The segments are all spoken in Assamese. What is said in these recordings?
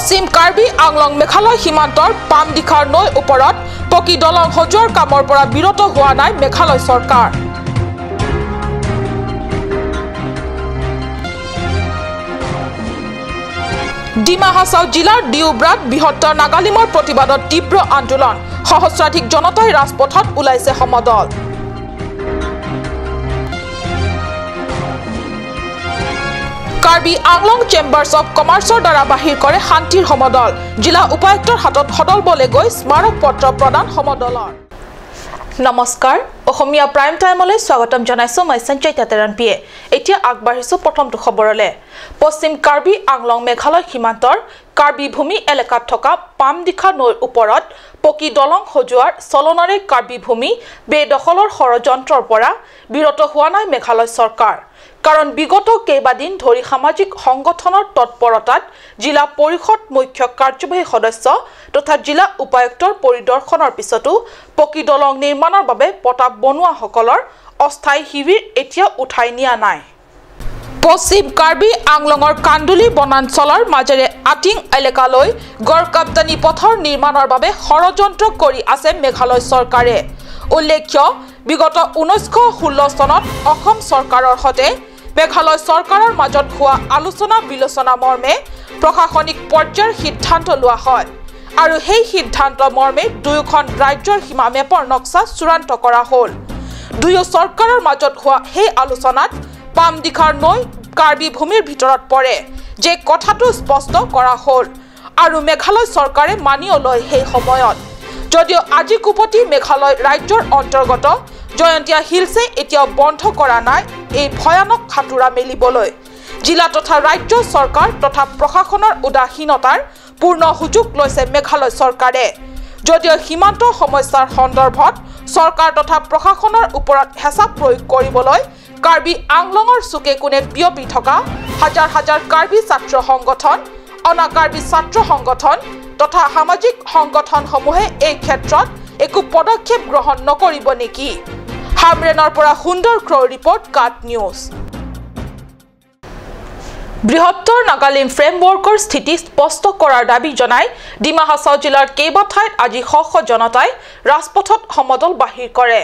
পশ্চিম কাৰ্বি আংলং মেঘালয় সীমান্তৰ পামদিখাৰ নৈৰ ওপৰত পকী দলং সজোৱাৰ কামৰ পৰা বিৰত হোৱা নাই মেঘালয় চৰকাৰ। ডিমা হাছাও জিলাৰ দিউব্ৰাত বৃহত্তৰ নাগালিমৰ প্ৰতিবাদত তীব্ৰ আন্দোলন। সহস্ৰাধিক জনতাই ৰাজপথত ওলাইছে সমদল। কাৰ্বি আংলং চেম্বাৰ্ছ অৱ কমাৰ্চৰ দ্বাৰা বাহিৰ কৰে শান্তিৰ সমদল। জিলা উপায়ুক্তৰ হাতত সদল বলে গৈ স্মাৰক পত্ৰ প্ৰদান সমদলৰ। নমস্কাৰ, অসমীয়া প্ৰাইম টাইমলৈ স্বাগতম জনাইছো মই সঞ্চয়িতা তেৰণপিয়ে। এতিয়া আগবাঢ়িছো প্ৰথমটো খবৰলৈ। পশ্চিম কাৰ্বি আংলং মেঘালয় সীমান্তৰ কাৰ্বি ভূমি এলেকাত থকা পামদিখা নৈৰ ওপৰত পকী দলং সজোৱাৰ চলনাৰে কাৰ্বি ভূমি বেদখলৰ ষড়যন্ত্ৰৰ পৰা বিৰত হোৱা নাই মেঘালয় চৰকাৰ। কাৰণ বিগত কেইবাদিন ধৰি সামাজিক সংগঠনৰ তৎপৰতাত জিলা পৰিষদ মুখ্য কাৰ্যবাহী সদস্য তথা জিলা উপায়ুক্তৰ পৰিদৰ্শনৰ পিছতো পকী দলং নিৰ্মাণৰ বাবে পতা বনোৱাসকলৰ অস্থায়ী শিবিৰ এতিয়া উঠাই নিয়া নাই। পশ্চিম কাৰ্বি আংলঙৰ কান্দুলি বনাঞ্চলৰ মাজেৰে আটিং এলেকালৈ গড়কাপ্তানি পথৰ নিৰ্মাণৰ বাবে ষড়যন্ত্ৰ কৰি আছে মেঘালয় চৰকাৰে। উল্লেখ্য, বিগত 1916 চনত অসম চৰকাৰৰ সৈতে মেঘালয় চৰকাৰৰ মাজত হোৱা আলোচনা বিলোচনা মৰ্মে প্ৰশাসনিক পৰ্যায়ৰ সিদ্ধান্ত লোৱা হয় আৰু সেই সিদ্ধান্ত মৰ্মে দুয়োখন ৰাজ্যৰ সীমা মেপৰ নক্সা চূড়ান্ত কৰা হ'ল। দুয়ো চৰকাৰৰ মাজত হোৱা সেই আলোচনাত পামদিখাৰ নৈ কাৰ্বি ভূমিৰ ভিতৰত পৰে যে কথাটো স্পষ্ট কৰা হ'ল আৰু মেঘালয় চৰকাৰে মানিও লয় সেই সময়ত। যদিও আজি কুপতি মেঘালয় ৰাজ্যৰ অন্তৰ্গত জয়ন্তীয়া হিলছে এতিয়াও বন্ধ কৰা নাই এই ভয়ানক হাতোৰা মেলিবলৈ। জিলা তথা ৰাজ্য চৰকাৰ তথা প্ৰশাসনৰ উদাসীনতাৰ পূৰ্ণ সুযোগ লৈছে মেঘালয় চৰকাৰে। যদিও সীমান্ত সমস্যাৰ সন্দৰ্ভত চৰকাৰ তথা প্ৰশাসনৰ ওপৰত হেঁচা প্ৰয়োগ কৰিবলৈ কাৰ্বি আংলঙৰ চুকে কোণে বিয়পি থকা হাজাৰ হাজাৰ কাৰ্বি ছাত্ৰ সংগঠন, অনা কাৰ্বি ছাত্ৰ সংগঠন তথা সামাজিক সংগঠনসমূহে এই ক্ষেত্ৰত একো পদক্ষেপ গ্ৰহণ নকৰিব নেকি? হামৰেনৰ পৰা সুন্দৰ ক্ৰৰ ৰিপৰ্ট, কাট নিউজ। বৃহত্তৰ নাগালিম ফ্ৰেমৱৰ্কৰ স্থিতি স্পষ্ট কৰাৰ দাবী জনাই ডিমা হাছাও জিলাৰ কেইবা ঠাইত আজি শ শ জনতাই ৰাজপথত সমদল বাহিৰ কৰে।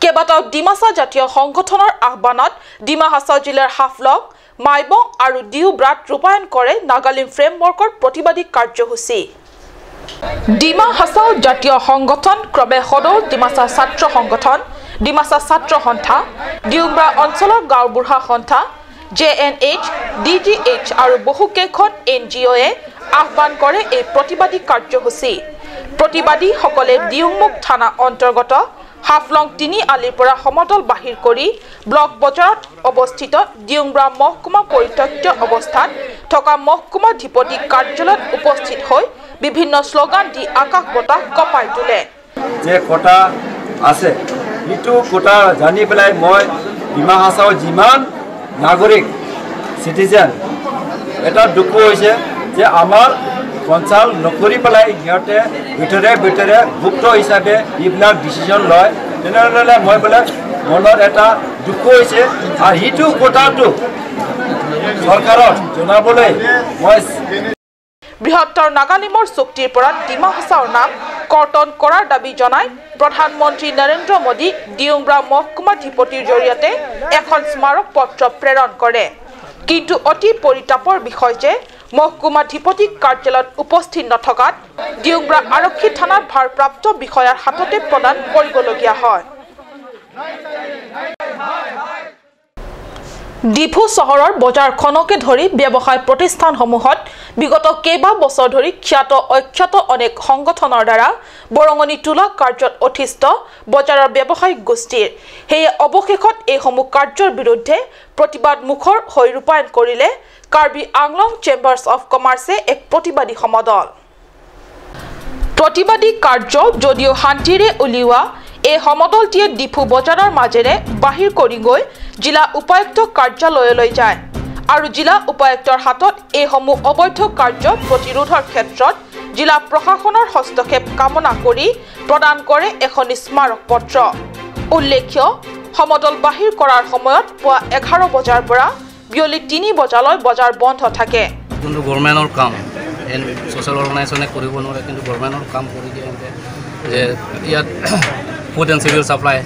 কেইবাটাও ডিমাচা জাতীয় সংগঠনৰ আহ্বানত ডিমা হাছাও জিলাৰ হাফলং, মাইবং আৰু দিউব্ৰাত ৰূপায়ণ কৰে নাগালিম ফ্ৰেমৱৰ্কৰ প্ৰতিবাদী কাৰ্যসূচী। ডিমা হাছাও জাতীয় সংগঠন ক্ৰমে সদৌ ডিমাচা ছাত্ৰ সংগঠন, ডিমাচা ছাত্ৰ সন্থা, দিউব্ৰা অঞ্চলৰ গাঁওবুঢ়া সন্থা, JNH, DGH আৰু বহুকেইখন NGOয়ে আহ্বান কৰে এই প্ৰতিবাদী কাৰ্যসূচী। প্ৰতিবাদীসকলে দিয়ুংমুখ থানা অন্তৰ্গত হাফলং তিনিআলিৰ পৰা সমদল বাহিৰ কৰি ব্লক বজাৰত অৱস্থিত দিয়ুংব্ৰা মহকুমা পৰিত্যক্ত অৱস্থাত থকা মহকুমাধিপতি কাৰ্যালয়ত উপস্থিত হৈ বিভিন্ন শ্লোগান দি আকাশ বতাহ কঁপাই তোলে। যে কথা আছে সেইটো কথা জানি পেলাই মই ডিমা হাছাও যিমান নাগৰিক চিটিজেন এটা দুখ হৈছে যে আমাৰ কনচাল্ট নকৰি পেলাই সিহঁতে ভিতৰে ভিতৰে গুপ্ত হিচাপে এইবিলাক ডিচিশ্যন লয়। তেনেহ'লে মই বোলে মনত এটা দুখ হৈছে আৰু সেইটো কথাটো চৰকাৰক জনাবলৈ মই বৃহত্তৰ নাগালিমৰ চুক্তিৰ পৰা ডিমা হাছাওৰ নাম কৰ্তন কৰাৰ দাবী জনাই প্ৰধানমন্ত্ৰী নৰেন্দ্ৰ মোদী দিয়ুংব্ৰা মহকুমাধিপতিৰ জৰিয়তে এখন স্মাৰক পত্ৰ প্ৰেৰণ কৰে। কিন্তু অতি পৰিতাপৰ বিষয় যে মহকুমাধিপতি কাৰ্যালয়ত উপস্থিত নথকাত দিয়ুংব্ৰা আৰক্ষী থানাৰ ভাৰপ্ৰাপ্ত বিষয়াৰ হাততে প্ৰদান কৰিবলগীয়া হয়। ডিফু চহৰৰ বজাৰখনকে ধৰি ব্যৱসায় প্ৰতিষ্ঠানসমূহত বিগত কেইবা বছৰ ধৰি খ্যাত অখ্যাত অনেক সংগঠনৰ দ্বাৰা বৰঙণি তোলা কাৰ্যত অতিষ্ঠ বজাৰৰ ব্যৱসায়িক গোষ্ঠীৰ। সেয়ে অৱশেষত এইসমূহ কাৰ্যৰ বিৰুদ্ধে প্ৰতিবাদ মুখৰ হৈ ৰূপায়ণ কৰিলে কাৰ্বি আংলং চেম্বাৰ্ছ অৱ কমাৰ্চে এক প্ৰতিবাদী সমদল। প্ৰতিবাদী কাৰ্য যদিও শান্তিৰে উলিওৱা এই সমদলটিয়ে ডিফু বজাৰৰ মাজেৰে বাহিৰ কৰি গৈ জিলা উপায়ুক্ত কাৰ্যালয়লৈ যায় আৰু জিলা উপায়ুক্তৰ হাতত এইসমূহ অবৈধ কাৰ্য প্ৰতিৰোধৰ ক্ষেত্ৰত জিলা প্ৰশাসনৰ হস্তক্ষেপ কামনা কৰি প্ৰদান কৰে এখন স্মাৰক পত্ৰ। উল্লেখ্য, সমদল বাহিৰ কৰাৰ সময়ত পুৱা 11 বজাৰ পৰা বিয়লি 3 বজালৈ বজাৰ বন্ধ থাকে। যোনটো গভৰ্ণমেণ্টৰ কাম ছ'চিয়েল অৰ্গেনাইজেশ্যনে কৰিব নোৱাৰে, কিন্তু গভৰ্ণমেণ্টৰ কাম কৰি দিয়ে সিহঁতে। যে ইয়াত ফুড এণ্ড চিভিল ছাপ্লাই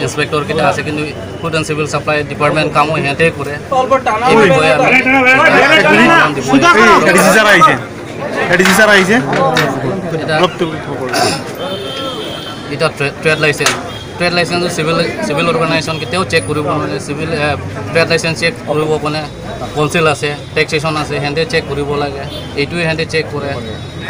ইনস্পেক্টৰকেইটা আছে, কিন্তু food and civil supply department কামো সিহঁতে কৰে। এই বিষয়ে আমি এতিয়া ট্ৰেড লাইচেঞ্চ চিভিল অৰ্গেনাইজেশ্যন কেতিয়াও চেক কৰিব নোৱাৰে। চিভিল ট্ৰেড লাইচেঞ্চ চেক কৰিব কাৰণে কাউন্সিল আছে, টেক্সেশ্যন আছে, সিহঁতে চেক কৰিব লাগে, এইটোৱে সিহঁতে চেক কৰে।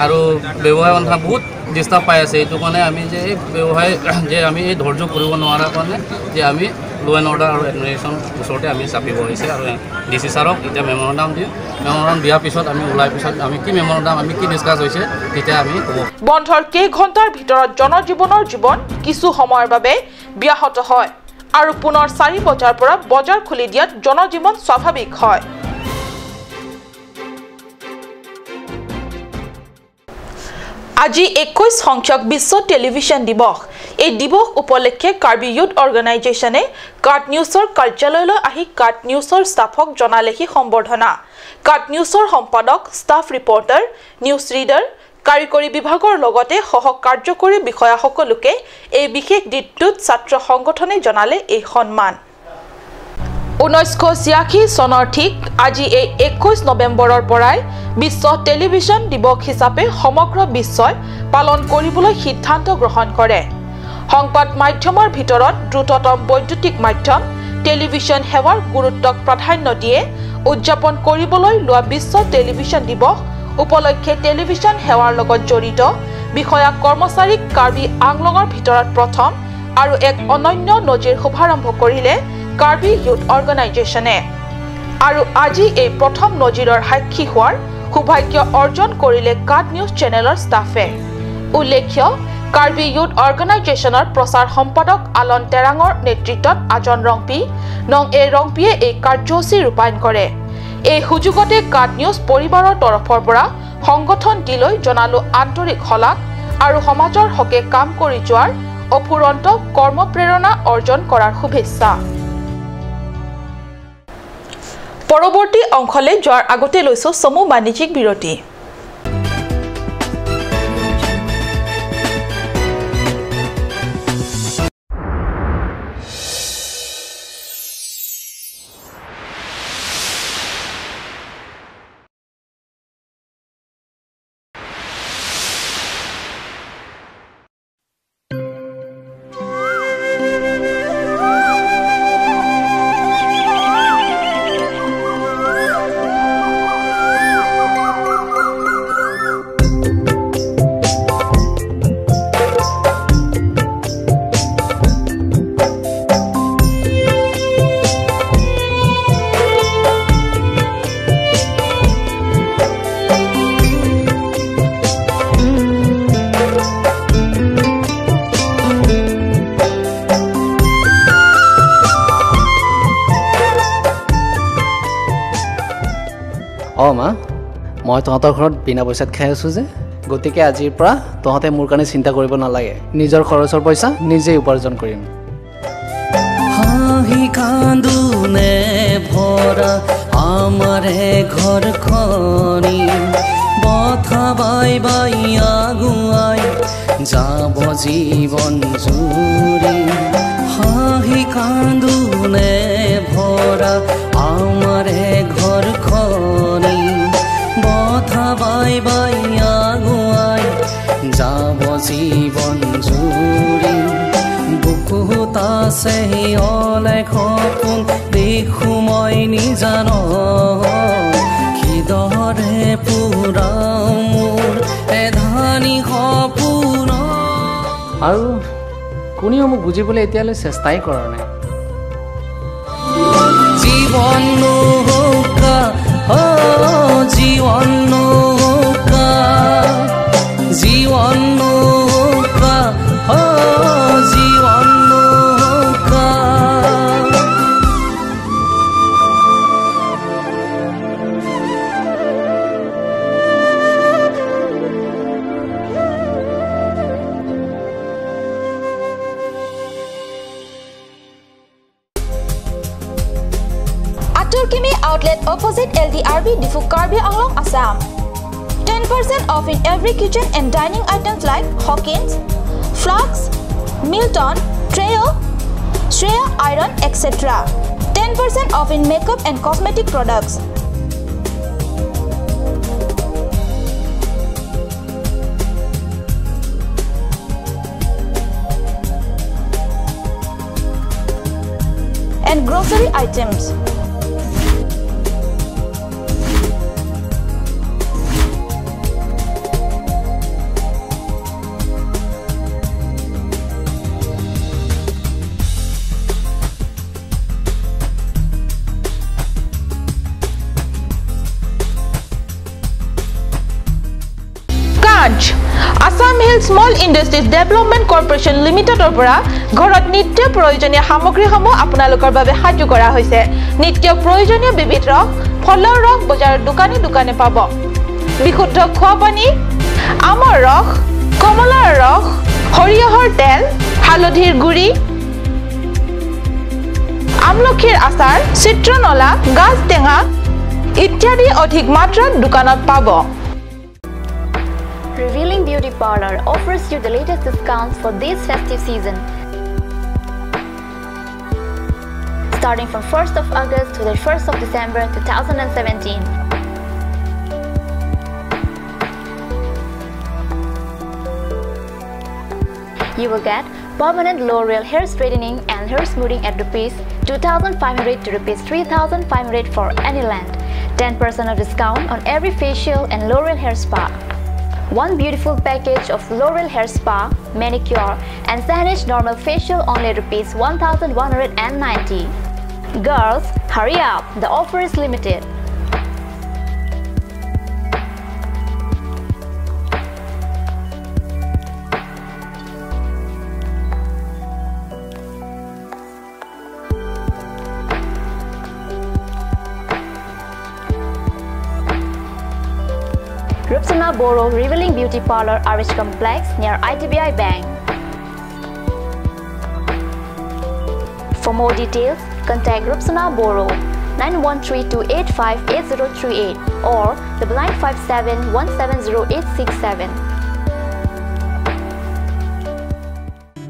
আৰু ব্যৱসায় সন্থা বহুত ডিষ্টাৰ্ব পাই আছে। এইটো কাৰণে আমি যে এই ব্যৱসায় যে আমি এই ধৈৰ্য কৰিব নোৱাৰাৰ কাৰণে যে আমি ল' এণ্ড অৰ্ডাৰ আৰু এডমিনিষ্ট্ৰেশ্যন ওচৰতে আমি চাপিব হৈছে। আৰু ডি চি ছাৰক এতিয়া মেমৰেণ্ডাম দিম। মেমৰেণ্ডাম দিয়াৰ পিছত আমি ওলাই পিছত আমি কি মেমৰেণ্ডাম আমি কি ডিছকাছ হৈছে তেতিয়া আমি ক'ব। বন্ধৰ কেইঘণ্টাৰ ভিতৰত জনজীৱনৰ জীৱন কিছু সময়ৰ বাবে ব্যাহত হয় আৰু পুনৰ 4 বজাৰ পৰা বজাৰ খুলি দিয়াত জনজীৱন স্বাভাৱিক হয়। আজি 21 সংখ্যক বিশ্ব টেলিভিছন দিৱস। এই দিৱস উপলক্ষে কাৰ্বি ইউথ অৰ্গেনাইজেশ্যনে কাট নিউজৰ কাৰ্যালয়লৈ আহি কাট নিউজৰ ষ্টাফক জনালেহি সম্বৰ্ধনা। কাট নিউজৰ সম্পাদক, ষ্টাফ ৰিপৰ্টাৰ, নিউজ ৰিডাৰ, কাৰিকৰী বিভাগৰ লগতে সহ কাৰ্যকৰী বিষয়াসকলোকে এই বিশেষ দিনটোত ছাত্ৰ সংগঠনে জনালে এই সন্মান। 1986 চনৰ ঠিক আজি এই 21 নৱেম্বৰৰ পৰাই বিশ্ব টেলিভিছন দিৱস হিচাপে সমগ্ৰ বিশ্বই পালন কৰিবলৈ সিদ্ধান্ত গ্ৰহণ কৰে। সংবাদ মাধ্যমৰ ভিতৰত দ্ৰুততম বৈদ্যুতিক মাধ্যম টেলিভিছন সেৱাৰ গুৰুত্বক প্ৰাধান্য দিয়ে উদযাপন কৰিবলৈ লোৱা বিশ্ব টেলিভিছন দিৱস উপলক্ষে টেলিভিছন সেৱাৰ লগত জড়িত বিষয়া কৰ্মচাৰীক কাৰ্বি আংলঙৰ ভিতৰত প্ৰথম আৰু এক অনন্য নজিৰ শুভাৰম্ভ কৰিলে কাৰ্বি ইউথ অৰ্গেনাইজেশ্যনে। আৰু আজি এই প্ৰথম নজিৰৰ সাক্ষী হোৱাৰ সৌভাগ্য অৰ্জন কৰিলে কাট নিউজ চেনেলৰ ষ্টাফে। উল্লেখ্য, কাৰ্বি ইউথ অৰ্গেনাইজেশ্যনৰ প্ৰচাৰ সম্পাদক আলন টেৰাঙৰ নেতৃত্বত আজন ৰংপি নং এ ৰংপিয়ে এই কাৰ্যসূচী ৰূপায়ণ কৰে। এই সুযোগতে কাট নিউজ পৰিবাৰৰ তৰফৰ পৰা সংগঠনটিলৈ জনালো আন্তৰিক শলাগ আৰু সমাজৰ হকে কাম কৰি যোৱাৰ অফুৰন্ত কৰ্মপ্ৰেৰণা অৰ্জন কৰাৰ শুভেচ্ছা। পৰৱৰ্তী অংশলৈ যোৱাৰ আগতে লৈছো চমু বাণিজ্যিক বিৰতি। মা, মই তহঁতৰ ঘৰত বিনা পইচাত খাই আছোঁ যে, গতিকে আজিৰ পৰা তহঁতে মোৰ কাৰণে চিন্তা কৰিব নালাগে। নিজৰ খৰচৰ পইচা নিজেই উপাৰ্জন কৰিম। হাঁহি কান্দোনে ভৰা আমাৰে ঘৰখনি, বথা বাই বাই আগুৱাই যাব জীৱন জুৰি। হাঁহি কান্দোনে ভৰা আমাৰে ঘৰখনি, বথা বাই বাই আগুৱাই যাব জীৱন জুৰি। বুকুত আছে অলেখ সপোন দেখো মই নিজান, কিদৰে পুৰাও মোৰ এধানি সপোন। আৰু কোনেও মোক বুজিবলৈ এতিয়ালৈ চেষ্টাই কৰা নাই। জীৱন নৌকা, জীৱন নৌকা, জীৱন নৌকা, জীৱন নৌকা। Aturkimi outlet opposite LDRB Diphu Karbi Anglong, Assam. 10% off in every kitchen and dining items like Hawkins, Flux, Milton, Treo, Shreya Iron, etc. 10% off in makeup and cosmetic products. And grocery items. Assam Hill Small Industries Development Corporation লিমিটেডৰ পৰা ঘৰত নিত্য প্ৰয়োজনীয় সামগ্ৰীসমূহ আপোনালোকৰ বাবে সাজু কৰা হৈছে। নিত্য প্ৰয়োজনীয় বিবিধ ৰস, ফলৰ ৰস বজাৰৰ দোকানে দোকানে পাব। বিশুদ্ধ খোৱা পানী, আমৰ ৰস, কমলাৰ ৰস, সৰিয়হৰ তেল, হালধিৰ গুড়ি, আমলখিৰ আচাৰ, চিত্ৰনলা, গাজ টেঙা ইত্যাদি অধিক মাত্ৰাত দোকানত পাব। Revealing Beauty Parlor offers you the latest discounts for this festive season. Starting from 1st of August to the 1st of December 2017. You will get permanent L'Oreal hair straightening and hair smoothing at Rs 2,500 to Rs 3,500 for any length. 10% of discount on every facial and L'Oreal hair spa. One beautiful package of L'Oreal hair spa, manicure and Sanish normal facial only Rs 1,190. Girls, hurry up, the offer is limited. Rupsana Boro, Revealing Beauty Parlor, RH Complex near IDBI Bank. For more details, contact Rupsana Boro 9132858038 or 9957170867.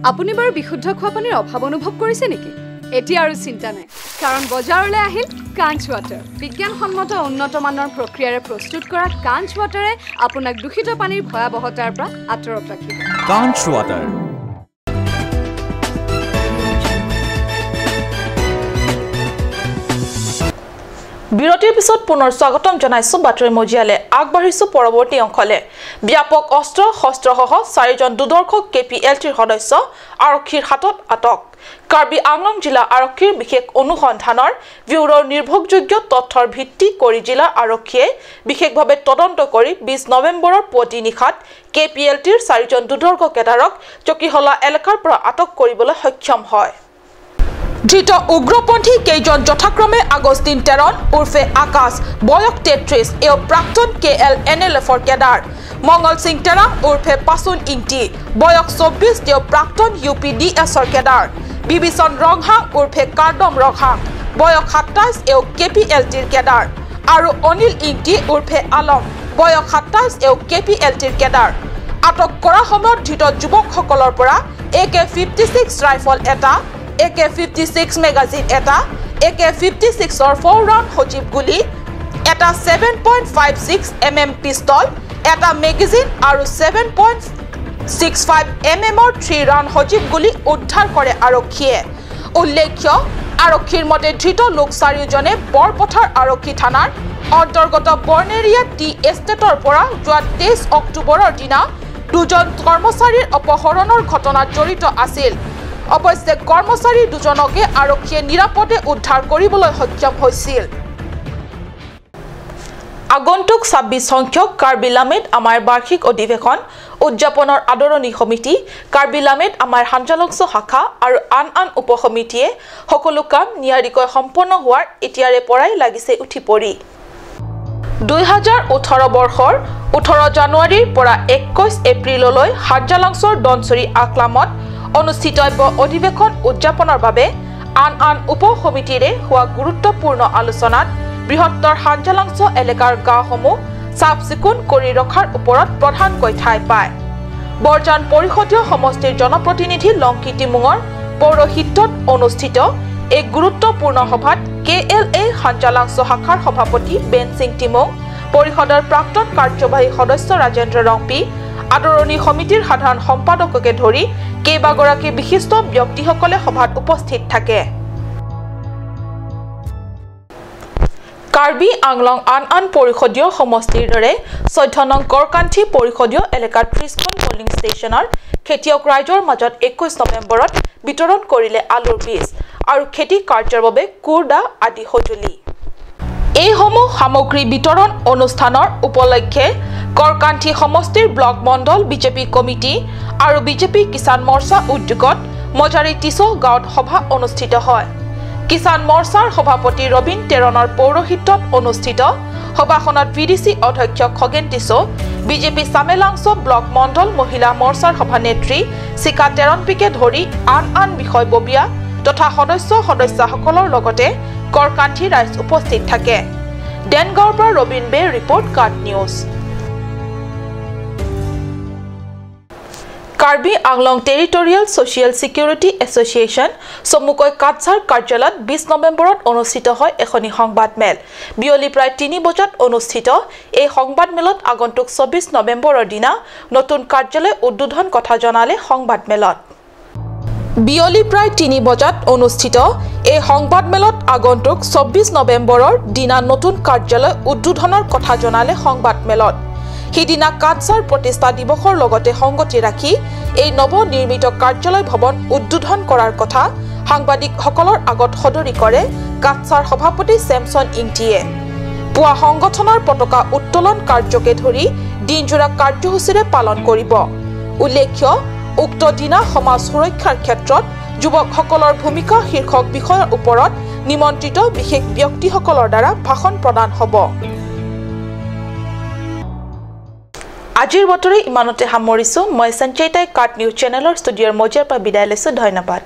আপুনি বাৰু বিশুদ্ধ খোৱা পানীৰ অভাৱ অনুভৱ কৰিছে নেকি? এতিয়া আৰু চিন্তা নাই, কাৰণ বজাৰলৈ আহিল কাঞ্চ ৱাটাৰ। বিজ্ঞানসন্মত উন্নত মানৰ প্ৰক্ৰিয়াৰে প্ৰস্তুত কৰা কাঞ্চ ৱাটাৰে আপোনাক দূষিত পানীৰ ভয়াৱহতাৰ পৰা আঁতৰত ৰাখিব। কাঞ্চ ৱাটাৰ। বিৰতিৰ পিছত পুনৰ স্বাগতম জনাইছো বাতৰি মজিয়ালে। আগবাঢ়িছো পৰৱৰ্তী অংশলে। ব্যাপক অস্ত্ৰ শস্ত্ৰসহ চাৰিজন দুৰ্ধৰ্ষ KPLTৰ সদস্য আৰক্ষীৰ হাতত আটক। কাৰ্বি আংলং জিলা আৰক্ষীৰ বিশেষ অনুসন্ধানৰ ব্যুৰোৰ নিৰ্ভৰযোগ্য তথ্যৰ ভিত্তি কৰি জিলা আৰক্ষীয়ে বিশেষভাৱে তদন্ত কৰি 20 নৱেম্বৰৰ পুৱতি নিশাত KPLTৰ চাৰিজন দুৰ্ধৰ্ষ কেডাৰক চকীহলা এলেকাৰ পৰা আটক কৰিবলৈ সক্ষম হয়। ধৃত উগ্ৰপন্থী কেইজন যথাক্ৰমে আগষ্টিন টেৰন উৰ্ফে আকাশ, বয়স 33, এওঁ প্ৰাক্তন KLNLFৰ কেডাৰ। মংগল সিং টেৰাং উৰ্ফে পাচুন ইংটি, বয়স 24, তেওঁ প্ৰাক্তন UPDSৰ কেডাৰ। বিবিচন ৰংহাং উৰ্ফে কাৰ্দম ৰংহাং, বয়স 27, এওঁ KPLTৰ কেডাৰ। আৰু অনিল ইংটি উৰ্ফে আলম, বয়স 27, এওঁ KPLTৰ কেডাৰ। আটক কৰা সময়ত ধৃত যুৱকসকলৰ পৰা AK-56 rifle এটা, AK-56 magazine এটা, AK-56ৰ 4 ৰাউণ্ড সজীৱ গুলী, এটা 7.56 mm পিস্তল, এটা মেগাজিন আৰু 7.65 mmৰ 3 ৰাউণ্ড সজীৱ গুলী উদ্ধাৰ কৰে আৰক্ষীয়ে। উল্লেখ্য, আৰক্ষীৰ মতে ধৃত লোক চাৰিওজনে বৰপথাৰ আৰক্ষী থানাৰ অন্তৰ্গত বৰ্ণেৰিয়া টি এষ্টেটৰ পৰা যোৱা 23 অক্টোবৰৰ দিনা দুজন কৰ্মচাৰীৰ অপহৰণৰ ঘটনাত জড়িত আছিল। অৱশ্যে কৰ্মচাৰী দুজনকে আৰক্ষীয়ে নিৰাপদে উদ্ধাৰ কৰিবলৈ সক্ষম হৈছিল। আগন্তুক 26 সংখ্যক কাৰ্বি লামেত আমাৰ বাৰ্ষিক অধিৱেশন উদযাপনৰ আদৰণি সমিতি, কাৰ্বি লামেত আমাৰ হাঞ্জালংছ শাখা আৰু আন আন উপসমিতিয়ে সকলো কাম নিয়াৰিকৈ সম্পন্ন হোৱাৰ এতিয়াৰে পৰাই লাগিছে উঠি পৰি। 2018 বৰ্ষৰ 18 জানুৱাৰীৰ পৰা 21 এপ্ৰিললৈ হাঞ্জালংছৰ দনচৰি আকলামত অনুষ্ঠিতব্য অধিৱেশন উদযাপনৰ বাবে আন আন উপসমিতিৰে হোৱা গুৰুত্বপূৰ্ণ আলোচনাত বৃহত্তৰ হাঞ্জালাংছ এলেকাৰ গাঁওসমূহ চাফ চিকুণ কৰি ৰখাৰ ওপৰত প্ৰধানকৈ ঠাই পায়। বৰজান পৰিষদীয় সমষ্টিৰ জনপ্ৰতিনিধি লংকি টিমুঙৰ পৌৰোহিত্যত অনুষ্ঠিত এক গুৰুত্বপূৰ্ণ সভাত KLA হাঞ্জালাংছ শাখাৰ সভাপতি বেন সিং টিমুং, পৰিষদৰ প্ৰাক্তন কাৰ্যবাহী সদস্য ৰাজেন্দ্ৰ ৰংপি, আদৰণি সমিতিৰ সাধাৰণ সম্পাদককে ধৰি কেইবাগৰাকী বিশিষ্ট ব্যক্তিসকলে সভাত উপস্থিত থাকে। কাৰ্বি আংলং আন আন পৰিষদীয় সমষ্টিৰ দৰে 14 নং কৰকান্থি পৰিষদীয় এলেকাৰ 30খন পলিং ষ্টেচনৰ খেতিয়ক ৰাইজৰ মাজত 21 নৱেম্বৰত বিতৰণ কৰিলে আলুৰ বীজ আৰু খেতি কাৰ্যৰ বাবে কোৰ দা আদি সঁজুলি। এইসমূহ সামগ্ৰী বিতৰণ অনুষ্ঠানৰ উপলক্ষে কৰকান্থি সমষ্টিৰ ব্লক মণ্ডল বিজেপি কমিটি আৰু বিজেপি কিষাণ মৰ্চা উদ্যোগত মজাৰী টিছৌ গাঁৱত সভা অনুষ্ঠিত হয়। কিষাণ মৰ্চাৰ সভাপতি ৰবীন তেৰণৰ পৌৰোহিত্যত অনুষ্ঠিত সভাখনত VDC অধ্যক্ষ খগেন টিছৌ, বিজেপি চামেলাংছ ব্লক মণ্ডল মহিলা মৰ্চাৰ সভানেত্ৰী চিকা তেৰণপিকে ধৰি আন আন বিষয়ববীয়া তথা সদস্য সদস্যাসকলৰ লগতে কৰকান্থি ৰাইজ উপস্থিত থাকে। ডেনগাঁৱৰ পৰা ৰবীন বে ৰিপৰ্ট, কাট news. Karbi Anglong territorial social security association চমুকৈ কাটছাৰ কাৰ্যালয়ত 20 নৱেম্বৰত অনুষ্ঠিত হয় এখনি সংবাদমেল। বিয়লি প্ৰায় 3 বজাত অনুষ্ঠিত এই সংবাদমেলত আগন্তুক 24 নৱেম্বৰৰ দিনা নতুন কাৰ্যালয় উদ্বোধন কথা জনালে সংবাদমেলত। বিয়লি প্ৰায় 3 বজাত অনুষ্ঠিত এই সংবাদমেলত আগন্তুক 24 নৱেম্বৰৰ দিনা নতুন কাৰ্যালয় উদ্বোধনৰ কথা জনালে সংবাদমেলত। সিদিনা কাটছাৰ প্ৰতিষ্ঠা দিৱসৰ লগতে সংগতি ৰাখি এই নৱনিৰ্মিত কাৰ্যালয় ভৱন উদ্বোধন কৰাৰ কথা সাংবাদিকসকলৰ আগত সদৰি কৰে কাটছাৰ সভাপতি চেমছন ইংটিয়ে। পুৱা সংগঠনৰ পতাকা উত্তোলন কাৰ্যকে ধৰি দিনজোৰা কাৰ্যসূচীৰে পালন কৰিব। উল্লেখ্য, উক্ত দিনা সমাজ সুৰক্ষাৰ ক্ষেত্ৰত যুৱকসকলৰ ভূমিকা শীৰ্ষক বিষয়ৰ ওপৰত নিমন্ত্ৰিত বিশেষ ব্যক্তিসকলৰ দ্বাৰা ভাষণ প্ৰদান হ'ব। আজিৰ বতৰি ইমানতে সামৰিছো। মই সঞ্চয়িতাই কাট নিউজ চেনেলৰ ষ্টুডিঅ'ৰ মজিয়াৰ পৰা বিদায় লৈছো। ধন্যবাদ।